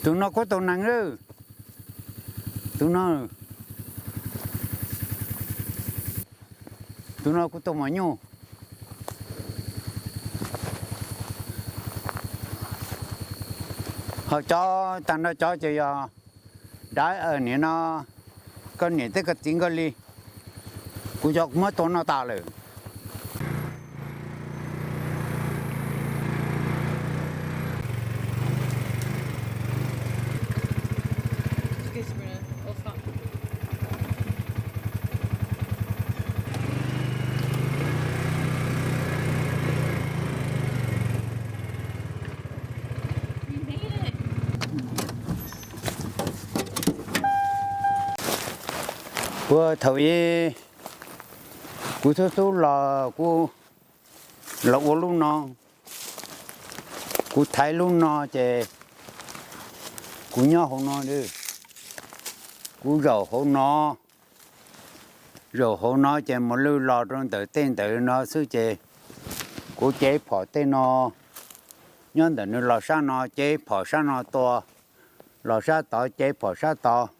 Tus no kuj tau nees lawm. Tus no, tus no kuj tau mos nyuj. Ho cov tag nrho cov ces yog dab, niam no, koj niam thiab koj txiv nkawd li. Kuv cov kuv muab tua noj tas lawm. Kuv thaum ub kuv xub xub los kuv los ua lub no, kuv thaiv lub no ces kuv nyob hauv no, kuv zaum hauv no, zaum hauv no ces mos lwj los rau ntawm tej ntawd no xwb ces kuv cev phom tej no, nyob ntawm nws los sab no cev phom sab no tua, los sab tod cev phom sab tod.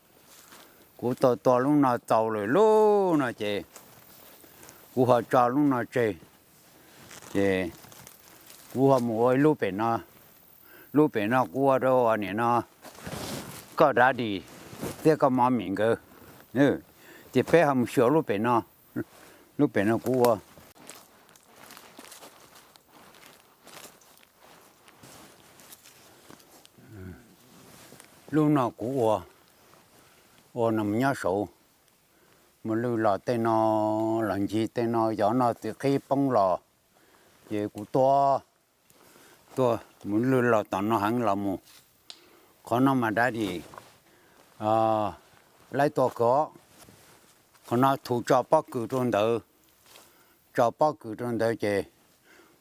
Kuv tua tua lub no txaus lawm lub no ces kuv ho tso lub no tseg, ces kuv ho mus ua ib lub pem no. Lub pem no kuv ua rau niam no, koj dab dis thiab koj mov mis nkawd, ces peb ho mus xyuas lub pem no. Lub pem no kuv ua, lub no kuv ua, ua no mus nyob saud. Mos lwj los tej no, los ncig tej no, yog no txiv qhib poob los, ces kuv tua, tua, mos lwj los tom no heev los mus. Qhov no mas dab dis, laib tua kawg. Qhov no thuv tso pob kws rau ntawd, tso pob kws rau ntawd ces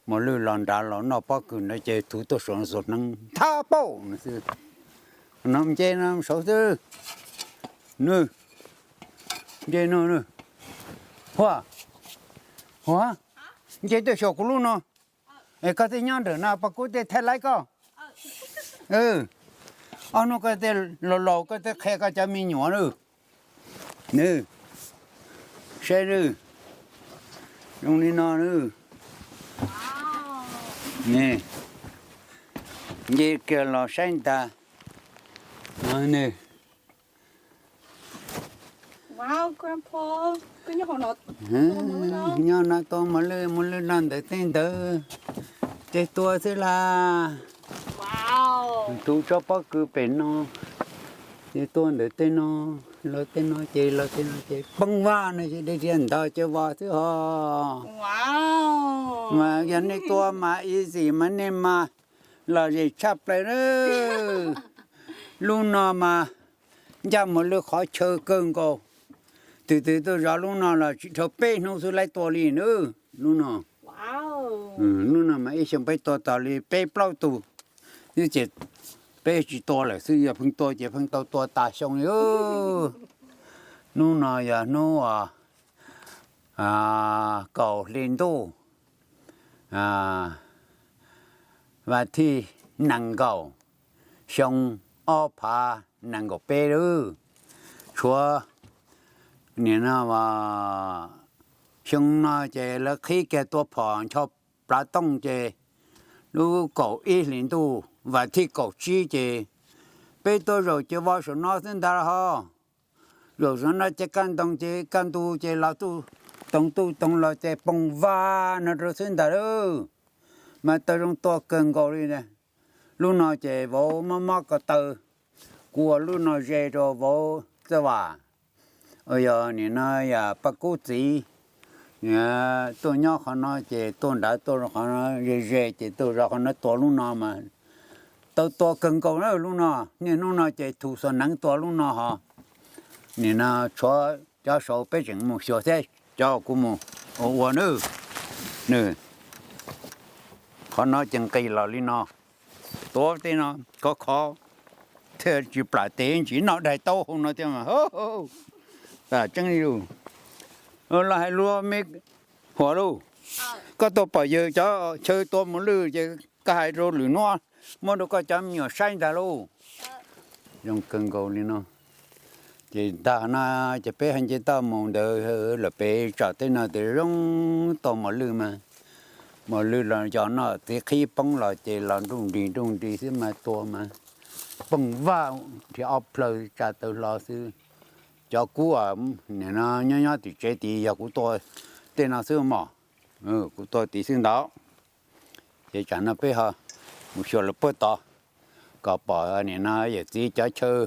mos lwj los nrad los noj pob kws ntawd ces thuv tuaj saum xuas hneev thab pauj no xwb. No nce no saud xwb, nws nce no, hua, hua, nce tuaj saum kuv lub no. Es koj thiaj nyob nram no, poj kub tej thaij laib koj. Ob hnub koj tej laus laus koj tej qhia koj cov me nyuam na. Nws, saib nws, zoo li no nws, nws, nce kiag los saib ntag. Nws, nyob no tua mos lwj, mos lwj no ntawm tej ntawd, ces tua xwb las. Tus tso pob kws pem no, ces tua ntawm tej no, los tej no ces los tej no ces poob vaj no ces dej riam ntog ces vos xwb hos. Mas yog nej tua mas easy mas nej mas lom zem tshaj plaws na. Lub no mas ncaj mos lwj qhov chaw kawg nkaus. Tus twg tuaj zov lub no los tsis dhau peb hnub xwb laib tua li na. Lub no, lub no mas ib xyoos peb tua tau li peb plaub tug, ces peb tsis tua lawm xwb, yog pheej tua ces pheej tau tua tas xyoo li. Hnub no yog hnub kaum hli ntuj, vas thib nees nkaum, xyoo ob phav nees nkaum peb lawm. Tshuav nim no, xyoo no ces lawv qhib kiag tua phom ncho plav tooj ces lub kaum ib hlis ntuj vas thib kaum tsib ces peb tuaj zaum ces vos saum no xwb ntag hos. Zaum saum no ces kaj ntoo ces kaj ntug ces los tuj toog tuj toog los ces poob vaj no rau xwb ntag lauj. Mas tau zoo tua kawg nkaus li. Lub no ces vauv mob mob ko taw, kuv ua lub no ze rau vauv Txawj Vam, uas yog nim no yog Paj Kub txiv, tuaj nyob qhov no ces tuaj nrad tuaj qhov no ze ze ces tuaj zov qhov no tua lub no mas tau tua kawg nkaus na lub no. Niaj hnub no ces thum xuas hneev tua lub no hos. Nim no tshuav cov saud peb tseem mus xyuas thiab, cov kuv mus ua ua na. Nws, qhov no ces nqis los li no, tuav tej no khov khov, thiaj tsis plam tes ntsis noj daig taub hau no thiab mas. Tseeb li lus, los hais lus me Huam lauj, koj tuaj pom yawg cov chaw tua mos lwj ces koj hais rau lwm hnub muab rau koj cov me nyuam saib ntag lauj. Zoo kawg nkaus li no. Ces ntag no ces peb ho nce toj mus ntawd lawm pem tsam tej no ces zoo tau mos lwj mas, mos lwj los yog noj txiv qhib poob los ces los nruj nrig nruj nrig xwb mas tua mas poog vaj nrhiav ob plhaw tsa taw hlo xwb. Cov kuv nyob nyob tim tsev tid yog kuv tua tej no xwb mog, kuv tua tid xwb ntawd. Ces tsam no peb ho mus xyuas lawm puag tod kom pom nim no yawm txiv cov chaw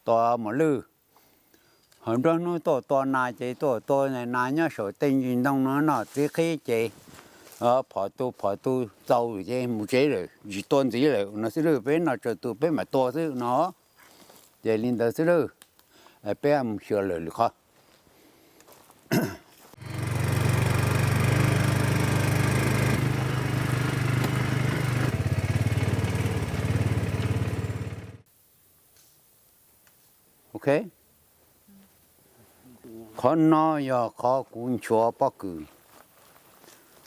tua mos lwj. Ho nruab hnub tuaj tua nas ces tuaj tua nas nyob saum tej ntsis ntoo no noj txiv qhib ces phom tu phom tu txaus ces mus tsev lawm, tsis tua ntxiv lawm no xwb lawm, peb noj tsawg tus peb mam tua xwb no. Ces li ntawd xwb lawm, peb mus xyuas lawm lwm qhov. Ok, qhov no yog qhov kuv nchuav pob kws.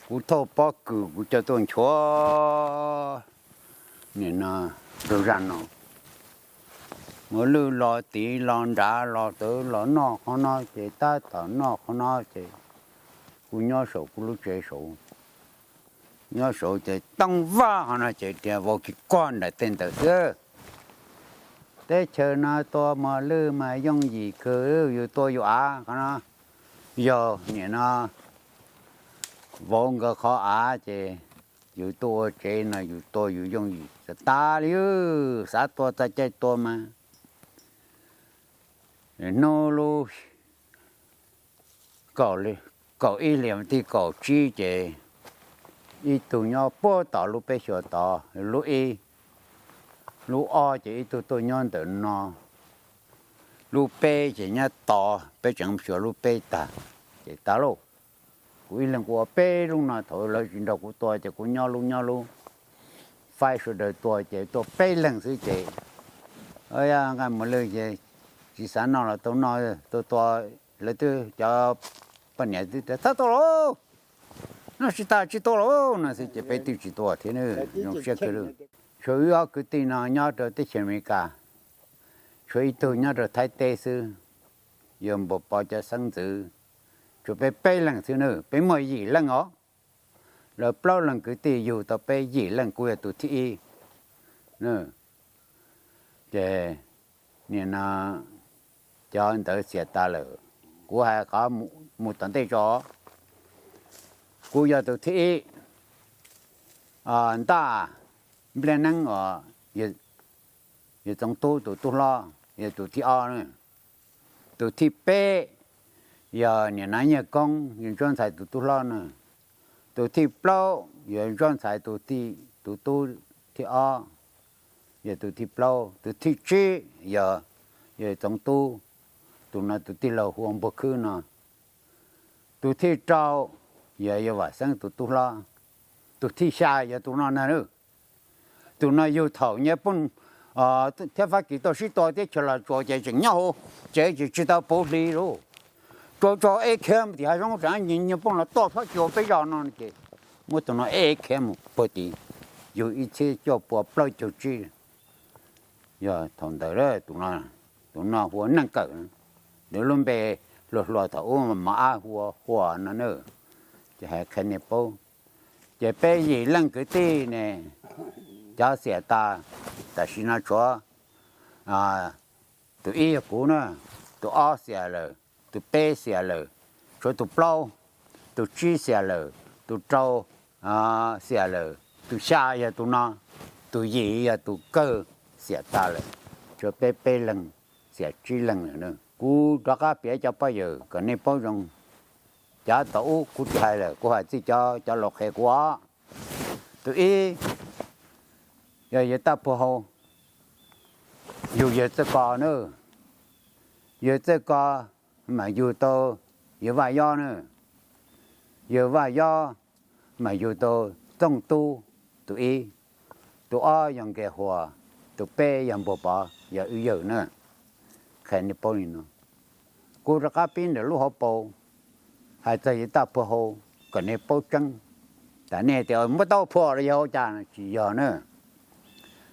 Kuv thauj pob kws kuv coj tuaj nchuav nim no rau zaj no. Mos lwj los tid los nrad los tod los noj qhov no ces tab tom noj qhov no ces kuv nyob saum kuv lub tsev saud, nyob saud ces tooj vaj qhov no ces tias vau kis kuag nram tej ntawd xwb. Teb chaws no tua mos lwj mas yooj yim kawg, yus tua yus av qhov no, yog nim no vauv nkawd qhov av ces yus tuaj ua tsev no yus tua yus yooj yim tas tas li, xav tua txog caij tua mas. Hnub lub kaum ib hlis vas thib kaum tsib ces ib tug nyob puag tom lub peb xyuas tod, lub ib, lub ob ces ib tug tuaj nyob ntawm no, lub peb ces nyob tod, peb tseem xyuas lub peb tag ces tas lauj. Kuv ib leeg kuv ua peb lub no, thaum lawv tsis nrog kuv tua ces kuv nyob lub nyob lub, faib sawv daws tua ces tuaj peb leeg xwb ces nqaij mos lwj ces tsis xav noj los tau noj, tua tua, lawv twb cov poj niam twb tias txhob tua lauj, noj tsis tas tsis tua lauj no xwb ces peb twb tsis tua thiab, zoo siab kawg li. Tshuav wb ob kwv tij no nyob rau teb chaws Amelikas, tshuav ib tug nyob rau Thaib teb xwb, yog Npau Pov cov xeeb ntxwv. Tshuav peb peb leeg xwb na, peb muaj yim leej os. Lawv plaub leeg kwv tij yug tau peb yim leej, kuv yog tus thib ib. Ces nim no cov ntawd xiam tas lawm, kuv hais qhov mus tom ntej tso. Kuv yog tus thib ib, Ntaj Npliaj Neeb os, yog Txoov Tub tus tub hlob, yog tus thib ob. Tus thib peb yog niam Nav Nyiaj Koob, yog Ntsuab Ntxhais tus tub hlob na. Tus thib plaub yog Ntsuab Ntxhais tus tub thib ob, yog tus thib plaub. Tus thib tsib yog, yog Txoov Tub, tus no tus tij laug hu ua Npuag Khwb no. Tus thib rau yog, yog Vam Xeeb tus tub hlob. Tus thib xya yog tus no na. Tus no yug thaum Nyij Pooj thiab Fab Kis tuaj sib tua teb chaws Los Tsuas ces tseem nyob hauv tsev ces tsis tau puv hli lauj. Tsuas tsuas eb khiav mus tim hav zoov, Nyij Pooj los tuaj txhob cuag peb zos no ces muab tus no eb khiav mus puag tim, yug ib txhiab cuaj pua plaub caug tsib. Yog thaum ntawd tus no hu ua Neej Kawm, nws lub npe hluas hluas thaum ub mos ab hu ua Huas no na. Ces hais qhia nej paub, ces peb yim leej kwv tij ne, cov xiam tas, tam sim no tshuav tus ib yog kuv na, tus ob xiam lawm, tus peb xiam lawm, tshuav tus plaub, tus tsib xiam lawm, tus rau xiam lawm, tus xya yog tus no, tus yim yog tus kawg xiam tas lawm, tshuav peb peb leeg, xiam tsib leeg lawm. Kuv rov qab piav cov poj yawm kom nej paub zoo. Cov thaum ub kuv tsis hais lawm, kuv hais txij cov, cov laus qhia kuv os. Tus ib, yog yawg Taj Pua Hau, yug yawg Txawj Ko na. Yawg Txawj Ko mas yug tau yawg Vaj Yob na. Yawg Vaj Yob mas yug tau Txooj Tub tus ib. Tus ob yog Nkes Huas, tus peb yog Npuag Pov, yog wb yawg na. Qhia nej paub li no. Kuv rov qab pib ntawm lub hauv paus, hais txog yawg Taj Pua Hau kom nej paub tseeb. Tas nej tias muab tau phua los yog ua cas, tsis yog na.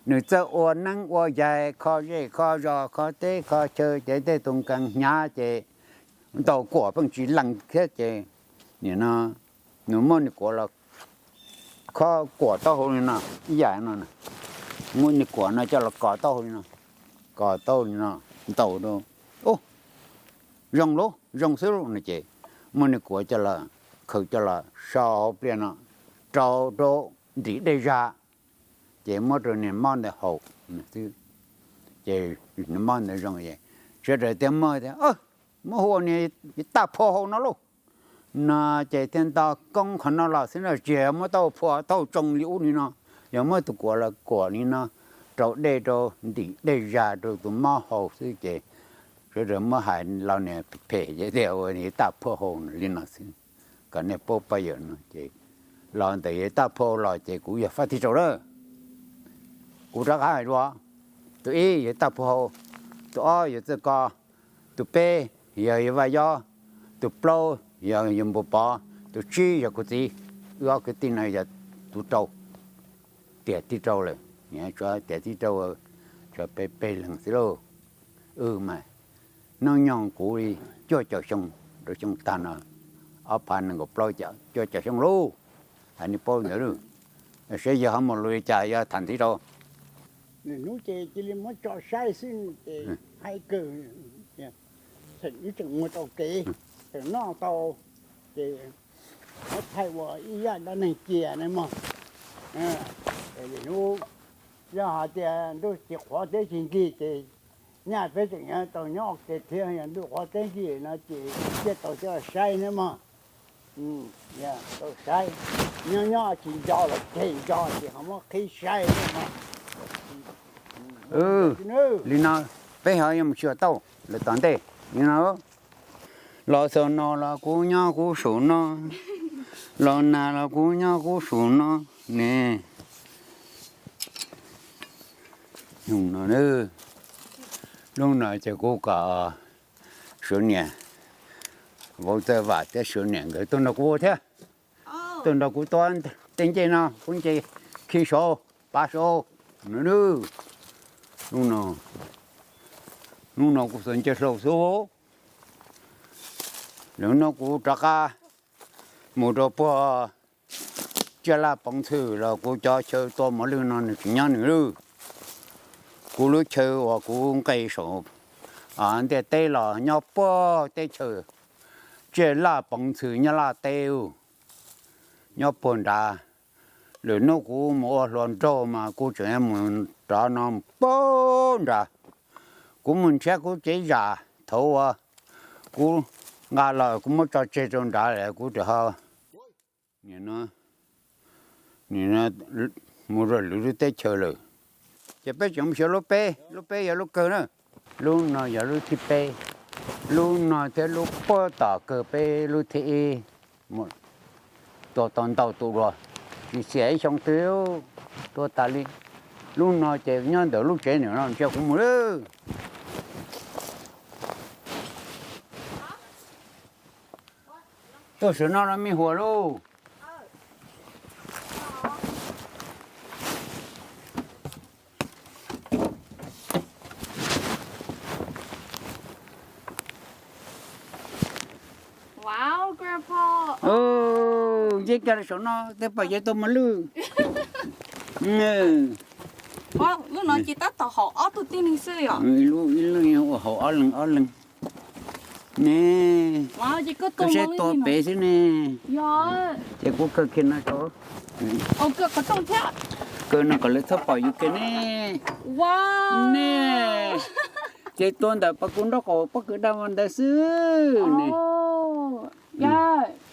Nws txawj ua neeb ua yaig, kho zej kho zos, kho teb kho chaw, ces tej tus nkees hnyav ces ntaus kuam pheej tsis lees thiab ces nim no nws muab niag kuam los kho kuam taub hau li no, ib yam no, muab niag kuam no coj los kos taub hau li no, kos taub hau li no, ntaus rau, ub, zoo lauj, zoo xwb lauj no ces muab niag kuam coj los, khaws coj los so hauv pliaj no, rau rau ntim dej zag, ces muab rau niag mob ntawd haus xwb. Ces niag mob ntawd zoo es sawv daws thiaj muab tias, muab hu ua niag Taj Phua Hau no lauj no, ces thiaj nto koob qhov no los xwb na, tsis yog muab taub hau phua taub hau tsoo li ub li no, yog muab tus kuam los kuam li no, rau dej rau ntim dej zag rau tus mob haus xwb ces sawv daws muab hais los niag phem ces tias ua niag Taj Phua Hau li no xwb, kom nej paub pab yawm no ces los ntawm yawg Taj Phua Hau los ces kuv yog Faj Thib Rau lawm. Kuv rov qab hais dua, tus ib yog Taj Phua Hau, tus ob yog Txawj Ko, tus peb yog yawg Vaj Yob, tus plaub yog yawg Npua Pov, tus tsib yog kuv txiv. Wb ob kwv tij no yog tus rau, tiam thib rau lawm, tiam thib rau, tshuav peb peb leeg xwb lauj. Wb mas hnub nyoog kuv li cuaj caum xyoo, rau xyoo tag no ob phav nees nkaum plaub, cuaj caum xyoo lauj. Hais nej paub ntawd lauj, saib yawg ho mus lus li cas yog tham ntxiv rau. Lwm hnub ces cia li muab tso saib xwb ces hais kawg, tseem mus tau kev, tseem noj tau, ces muab thaij ua ib yam dab neeg cia ne mog. Lwm hnub yog hais tias ntuj tsis qhuav teb tsis nti ces nyaj peb tseem yuav tau nyob ua ke thiab, yog ntuj qhuav teb nti no ces thiaj tau coj saib ne mog. Tau saib, nyob nyob tsis nco los tseg, nco ces ho muab qhib saib ne mog. Li no peb ho yuav mus xyuas tau lawm tom ntej li no. Los xaus no los kuv nyob kuv saum no, los nag los kuv nyob kuv saum no ne. Lub no ces kuv kom Suav niam, Vauv Txawj Vam thiab Suav niam nkawd tuaj nrog kuv ua thiab. Tuaj nrog kuv tua tej ncej no, kuv nce khi saud, pav saud. Lub no, lub no kuv xuas ncej hlau xwb. Lwm hnub kuv rov qab mus rau puag Tsiaj Laj Poov Ntxhw los kuv cov chaw tua mos lwj no nws tsis nyob nws lawm. Kuv lub chaw uas kuv nqis saum ntiaj teb los nyob puag teb chaws Tsiaj Laj Poov Ntxhw Nyab Laj teb, nyob puag nrad. Lwm hnub kuv mus ua hluas nraug mas kuv tseem mus rov no puag nrad. Kuv mus nrhiav kuv tsev zam thaum uas kuv nqa los kuv muab tso tseg rau nrad lawm kuv tseem ho nim no mus rau lwm lub teb chaws lawm. Ces peb tseem mus xyuas lub peb, lub peb yog lub kawg na. Lub no yog lub thib peb, lub no thiab lub puag tom kawg peb lub thib ib. Tua tau ntau tus dua, tsis xiam ib xyoo twg tua tas li. Lub no ces nyob ntawm lub tsev nws no ntsia kuv mus lawm. Tuaj saum no los me huam lauj. Nce kiag los saum no tej pom yawg tua mos lwj. Lub no ces tab tom haum ob tug tib neeg xwb yom? Ib lub ua haum ob leeg ob leeg ne. Koj saib tua pem xwb ne. Ces kuv kaw kiag no rau, kaw no kom lawv txhob pom yus kiag ne. Ne, ces tua ntawm pas kuv nraub qaum pob kws daj ntawd xwb ne.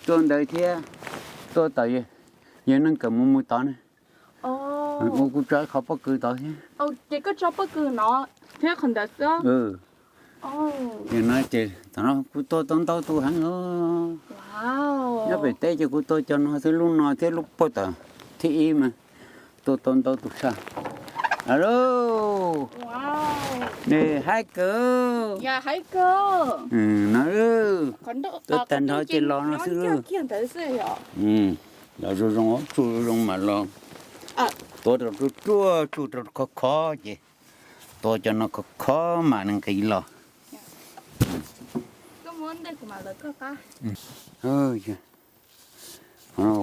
Tua ntawd thiab, tua tom yawg neeg kawm mus mus tod ne. Ua kuv tso ib qho pob kws tod thiab. Ces koj tso pob kws no thiab qhov ntawd xwb. Ces no ces thaum no kuv tua tau ntau tus heev os. Nyob pem teb ces kuv tua cov no xwb, lub no thiab lub puag tom thib ib mas tua tau ntau tus tshaj. Alo, nws haib kawg. No, tua tag nrho ces los no xwb. Los zoo zoo, tsuj zoo zoo mas los. Tuav rau ruaj ruaj, tsuj rau khov khov ces, tuav cov no khov khov mas nws nqis los.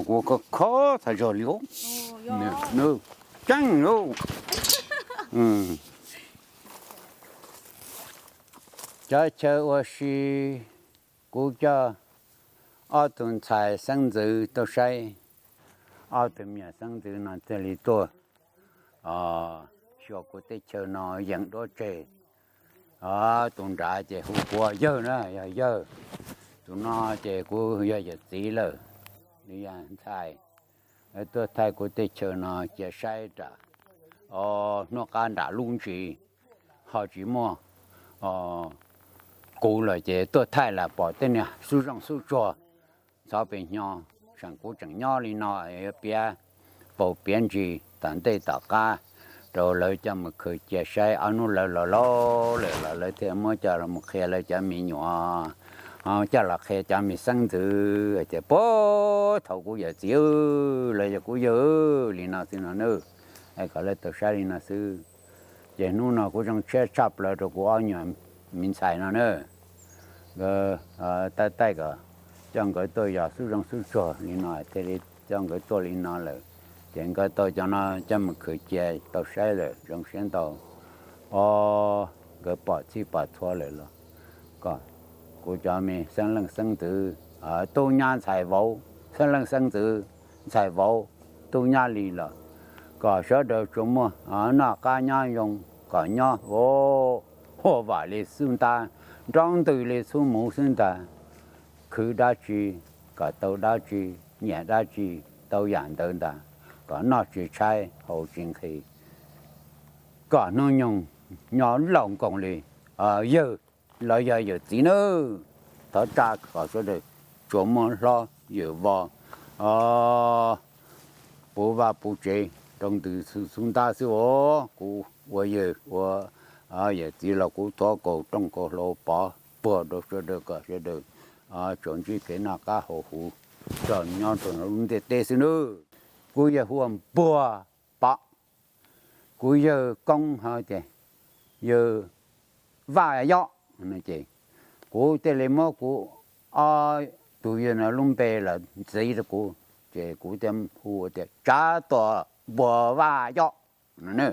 Kuv khov khov txhaj zog li, tseeb lauj. Cov chaw ua si, kuv coj ob tug ntxhais xeeb ntxwv tuaj saib, ob tug me nyuam xeeb ntxwv no thiaj li tuaj xyuas kuv teb chaws no yeem duab tseg. Tus nrad ces hu kuv yawg na, yog yawg. Tus no ces kuv yog yawm txiv lawm, li yog ntxhais. Tuaj thaij kuv teb chaws no cia saib nram, hnub qab nram lub ntsis ho tsis muaj kuv lawm ces tuaj thaij los pom tej niag xub zooj xub tsuag ntxhov pes hnyo. Tseem kuv tseem nyob li no, yuav piav paus piav ntsis tom ntej tom qab rau lawv coj mus khaws cia saib. Ob hnub lawv los laus lawm los lawv thiaj muab coj los qhia lawv cov me nyuam, coj los qhia cov me xeeb ntxwv tias, puag thaum kuv yawm txiv, los yog kuv yawg li no xwb no na. Kom lawv tau saib li no xwb. Ces hnub no kuv zoo siab tshaj plaws rau kuv ob nyuam me ntxhais no na. Nkawd taij taij kom coj nkawd tuaj yos xub zooj xub tsuag li no thiaj li coj nkawd tuaj li no lawm. Ces nkawd tau cov no coj mus khwv cia tau saib lawm zoo siab ntau. O, nkawd pom txhij pom txhua lawm los kom kuv cov me xeeb leej xeeb ntxwv, tub nyab ntxhais vauv, xeeb leej xeeb ntxwv ntxhais vauv, tub nyab li los kom sawv daws tsuas muaj noj qab nyob zoo, kom nyob huaj vam li xub ntab, nrov ntws li xub muv xwb ntag. Khwv dab tsi kom tau dab tsi, nyiam dab tsi tau yam ntawd ntag, kom noj tsis tshaib haus tsis nqhis, kom hnub nyoog nyob laus nkoos li yawg los yog yawm txiv nawb. Thov tsa kom sawv daws tsuas muaj hlob yawm vos puv vaj puv tsev rau ntws xub ntab xwb os. Kuv ua yawg ua yawm txiv los kuv thov kaus rooj kaus hlau pov puag rau sawv daws kom sawv daws tsuas ntsib kev noj qab haus huv txog nyob rau lub ntiaj teb xwb nawb. Kuv yawg hu ua Npuag Pov, kuv yawg koob ho tias yawg Vaj Yob. Ces kuv thiaj li muab kuv ob tug yawg no lub npe los ntxiv rau kuv, ces kuv thiaj hu tias Tsav Tuam Npuag Vaj Yob no.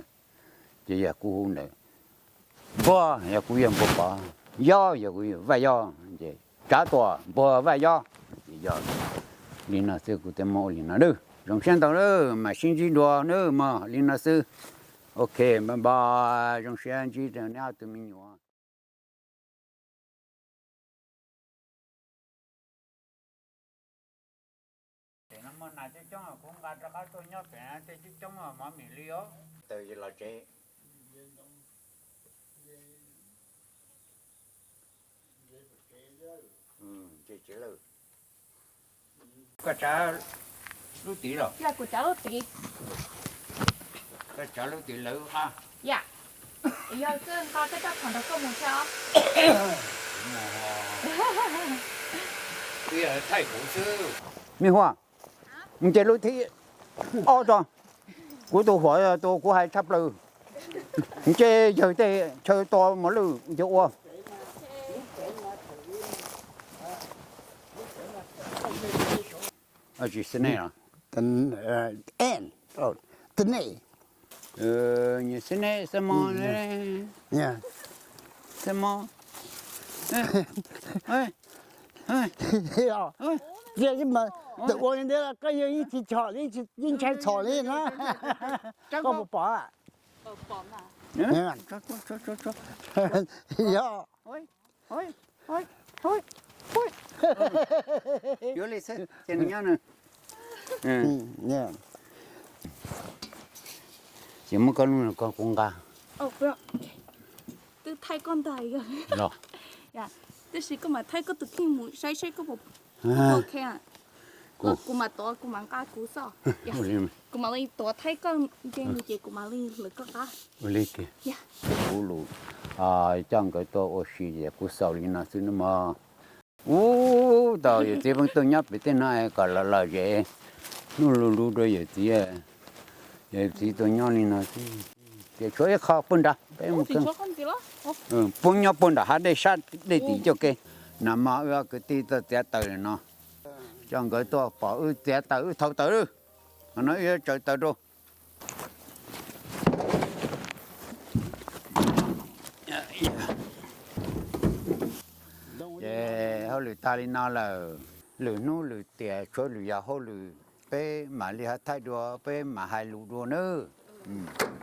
Ces yog kuv hu ntawd, Npuag yog kuv yawg Npuag Pov, Yob yog kuv yawg Vaj Yob, ces Tsav Tuam Npuag Vaj Yob. Ces yog li no xwb kuv thiaj muab ua li no nawb. Zoo siab ntau nawb, mam sib ntsib dua nawb mog, li no xwb. Ok, bye bye, zoo siab ntsib rau neb ob tug me nyuam. Pem no muaj nas coob coob, kuv nqa rov qab tuaj nyob pem no tej coob coob mov mis li os. Taws los tsev. Koj tsav lub tid los? Yog kuv tsav lub tid. Koj tsav lub tid lawv qab. Yam, yog koj nqa koj coj qhov nrog koj mus thiab os. Twb yog thaij kuv xwb. Me Huab, nce lub thib ob tso. Kuv tus huam tus kuv hais tshaj plaws. Nce yawg tej chaw tua mos lwj yawg ua. Tsis xib nej los? Tib nej. Xib nej, xib mo, xib mo. Tias ib mas ua li ntawd koj yawg yeej tsis txhom li, yeej ntshai txhom li na. Koj puas pom? Yog. Yuav li xwb, ces nws nyob nws. Ces muab koj lub no koj kuv nqa. Twb thaij koj ntag. Los, tab sis koj mam thaij koj tus kheej mus saib seb koj puas ok. Kuv mam tuav, kuv mam nqa kuv xwb. Kuv mam li tuav thaij koj nce mus ces kuv mam li lwv koj qab. Ua li tiag. Kuv lus coj nkawd tuaj ua si ces kuv xaus li no xwb nawb mog. Ub, tau yawm txiv pheej tuaj nyob pem tej no kom los lom zem hnub lub lub rau yawm txiv. Txiv tuaj nyob li no, ces tshuav ib qho puag nrad, peb mus, puag nyob puag nram hav dej sab dej tim ncauj ke. Nag hmo wb kwv tij tuaj txiav taws no, coj nkawd tuaj pom wb txiav taws wb thau taws lawm, no wb yuav tsaws taws rau. Ces hauj lwm tag li no lawm, lwm hnub lwm tiam tshuav lwm yam hauj lwm, peb mam li ho thaij dua, peb mam hais lus dua nawb.